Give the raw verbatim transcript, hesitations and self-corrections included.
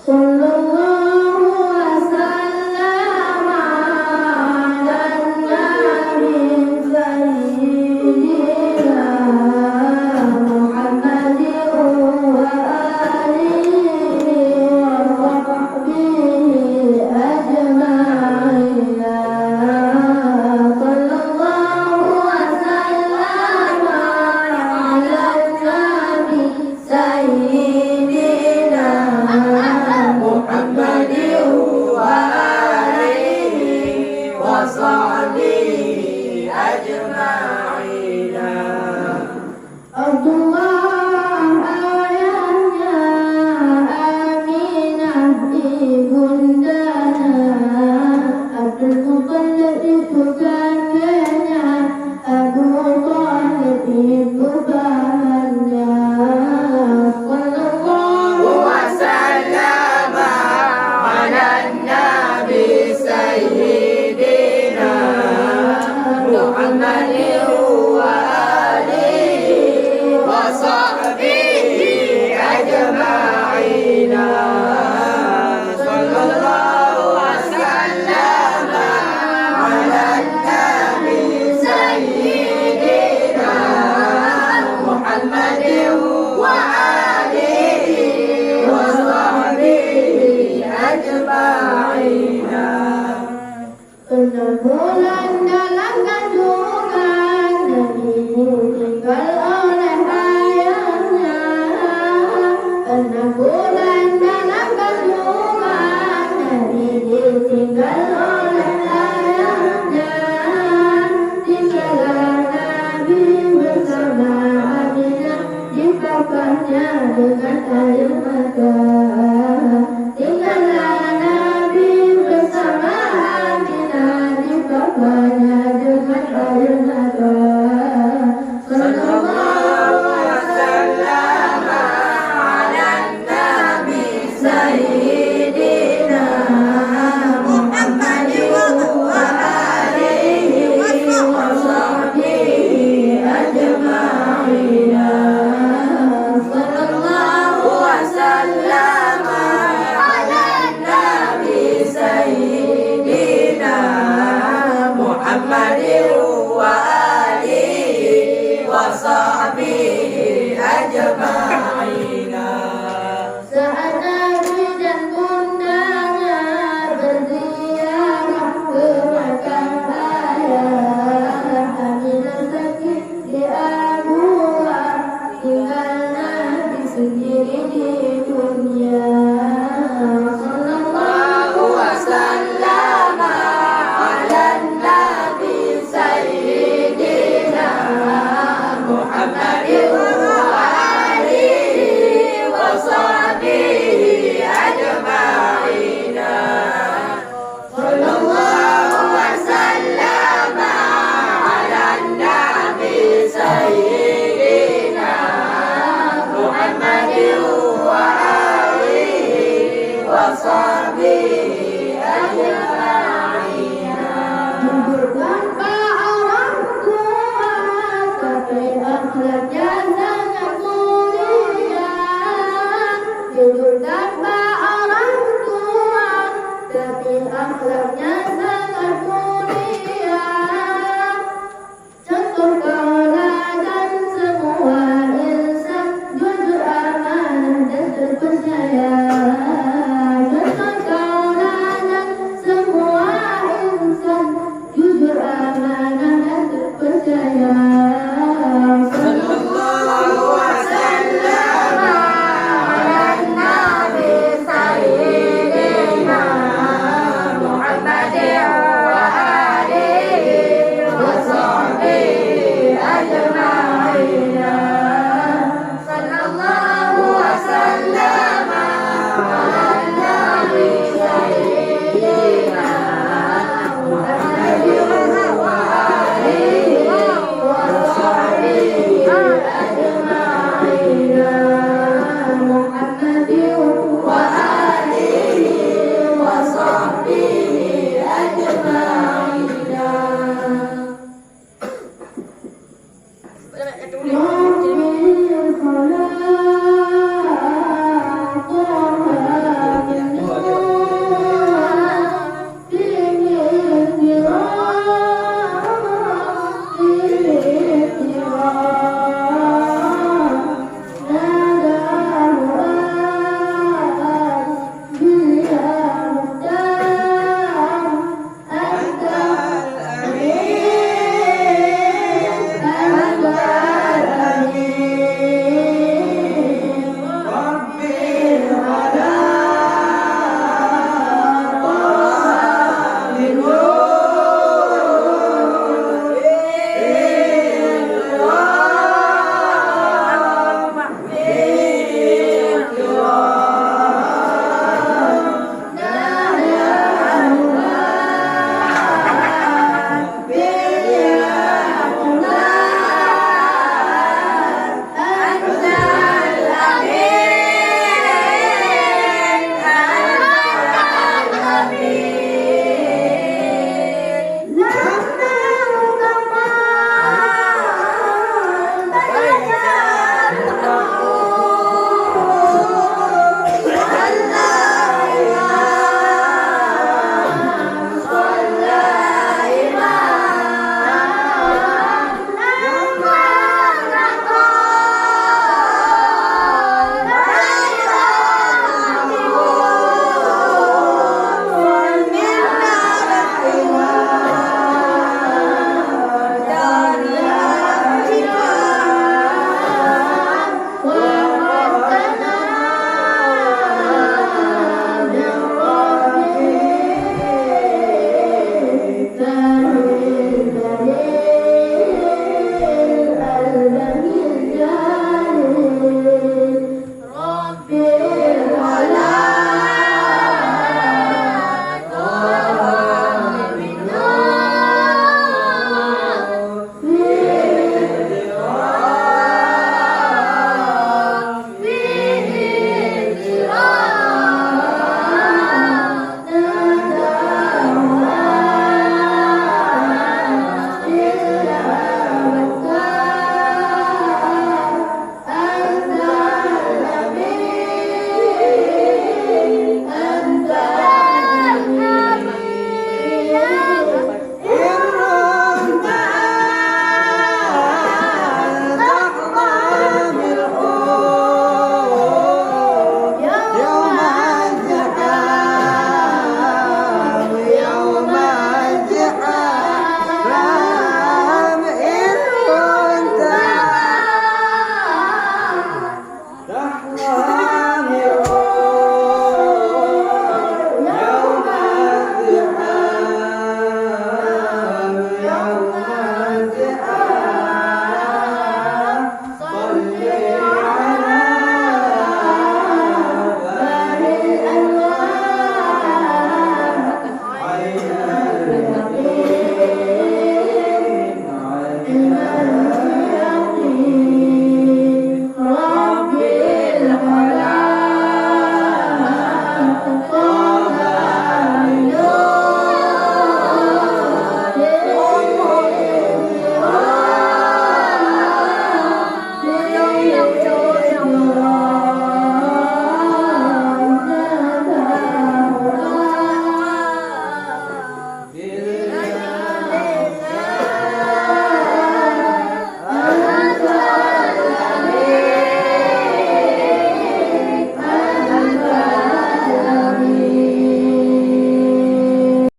Sallallahu wasallam ala nabi sayyidina Muhammadin wa alihi wa sahbihi ajma'in. Sallallahu wasallam ala nabi sayyidina Muhammadin wa alihi wa sahbihi ajma'in. Abdullah ayahnya, Aminah ibundanya, Abdul Muttalib itu kakeknya, Abu Thalib itu pamannya. Sallallahu wasallam ala nabi sayyidina Muhammadin wa alihi wa sahbihi ajma'in. Sallallahu wasallam ala nabi sayyidina Muhammadin wa alihi wa sahbihi ajma'in. Enam bulan dalam kandungan Nabi ditinggal oleh ayahnya. Enam bulan dalam kandungan Nabi ditinggal oleh ayahnya. Tinggallah Nabi bersama Aminah, dipapahnya dengan air mata. Tinggallah Nabi bersama Aminah, dipapahnya dengan air mata. Sallallahu wasallam ala nabi sayyidina Muhammadin wa alihi wa sahbihi ajma'in. Sallallahu wasallam ala nabi sayyidina Muhammadin wa alihi wa sahbihi ajma'in. Saat Nabi dan bundanya berziarah ke makam ayah, Aminah sakit di Abuwa, tinggal Nabi sendiri di dunia. Sallallahu wasallam ala nabi sayyidina Muhammadin wa alihi wa sahbihi ajma'in. Sallallahu wasallam ala nabi sayyidina Muhammadin wa alihi wa sahbihi ajma'in. Hidup tanpa orang tua, tapi akhlaknya sangat mulia. Hidup tanpa orang tua, tapi akhlaknya